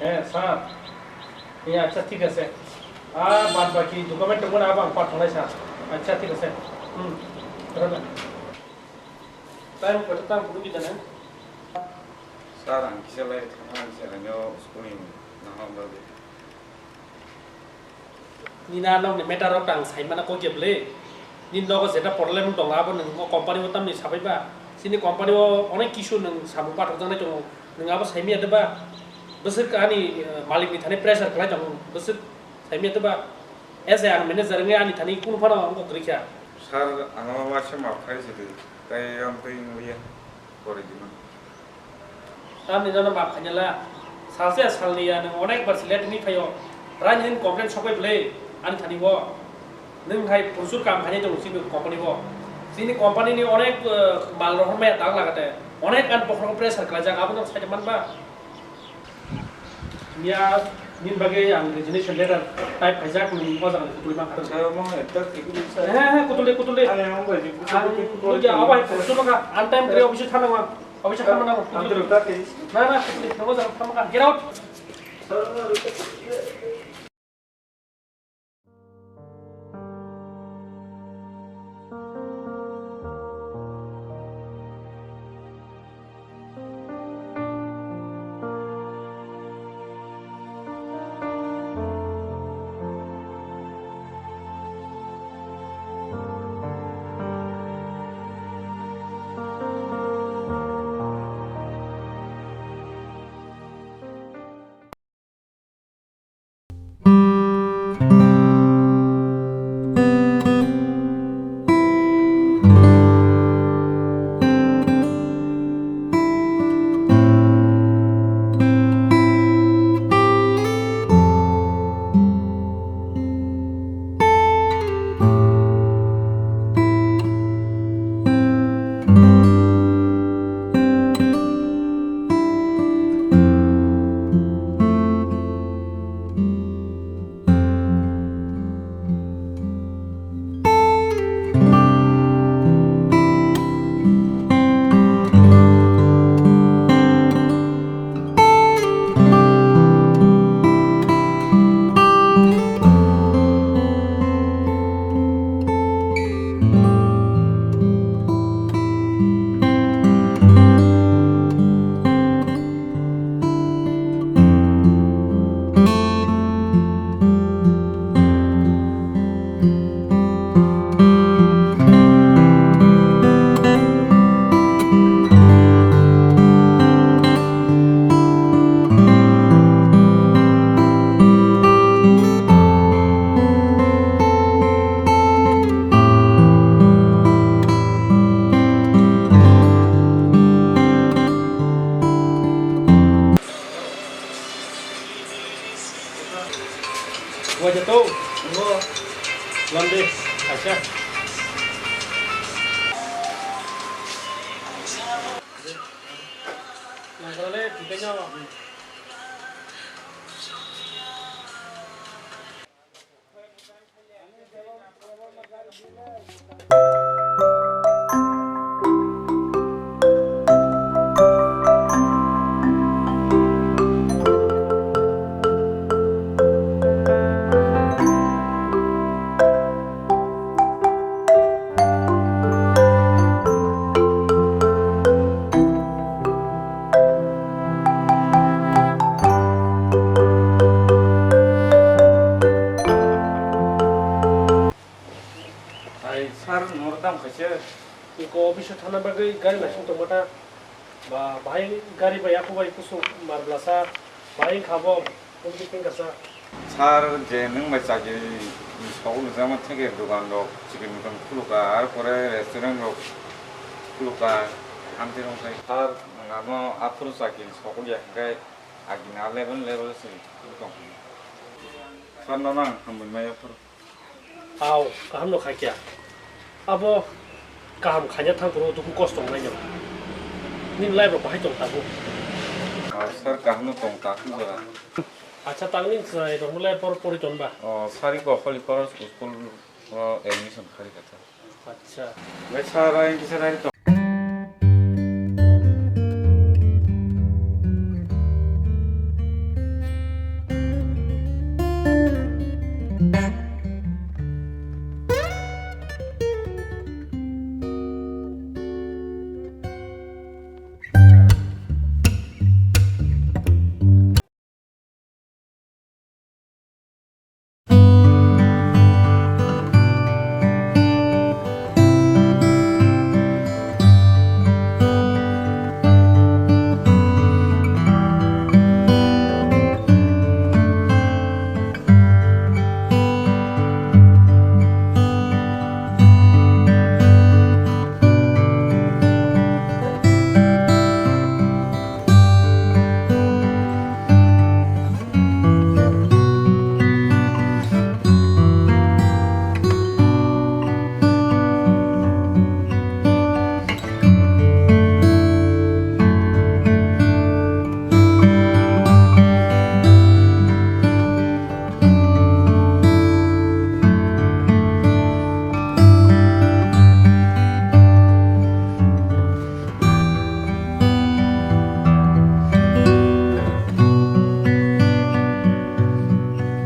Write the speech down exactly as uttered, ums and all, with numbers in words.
He, sir. He, acha, thik ase. Ah, bad baki document tongmani abo ang pathangnai, sir. Acha, thik ase. Hmm. Rana. Time kota time kudu kita na? Sir, ang kisa lai thangna ang kisa lai no school ni naham bagwi. Nini a nokni matter rok ta ang sai mana kok ya bwle. Nini nogo jeta problem wng tongo abo nwng o company o tamni sabai ba? Chini company o onek kisu nwng samung pathok jaknai tongo, nwng abo sai manya de ba? Bwswk ani, eh, malik ni thani pressure khlai tongo, bwswk sai manya de ba? As a ang manager wngwi ani thani kunu phano wngkok kwrwi kha. Sir, ang o waisa maaf khai sidi, tai ang twi wngya. Tamni nono maaf khainala. Salse salni ya nwng onek bar si late wngwi phaio. Raini hwn complaint sokbai bwle ani thani o. Nwng hai prochur kam khainai tongo chini company o. Chini company ni onek, eh, mal rohor maya tang lagate. Onek an bokhorok pressure khlaijak, abono saida manba. Miya, nini bagwi ang resignation letter type khaijak, nini o jaga ni kutuli mankha. Acha, omo ekta kutuli sa. He, he, kutuli, kutuli. Ani ang bai kutuli, ang kutuli, nugya kutuli. Abo hai kutuli mankha, ang time kre office thana ma, office thana ma, kutuli. Ang terus tak, eh. Na, na, kutuli, nini o jaga thana mankha. Get out. Waja to? Ngo. Lande, acha. Nangkole, thik khe no. Hai, sir, noro tamo khaisa. Iko office o thana bagwi gari naising tongma ta. Ba, bahai gari bai, ako bai kusuk mar blasa, bahai kha bo, pungki pingkasa. Sir, je nwng bai chakiri ni sogwi rijama theke dogan rok, chicken mikan khuluka, ar pore restaurant rok khuluka, hamti rok khai. Sir, nwng ano aphuru chakiri sogwi ya, hwnkhe agini a level level se tong. Sir, nono ang hambai maya phuru. Aw, kaham no khaikya. Abo kaham khaina thangphuru dukhu kosto wngnai no. Nini life rok bahai tong tabuk. Ah, sir, kaham no tong tabuk jora. Acha, tang nini chwrai rok no life por pori ton ba? Oh, sari ko holi por school, oh, admission khari kata. Acha. Bai sir, ai kisa rai tong.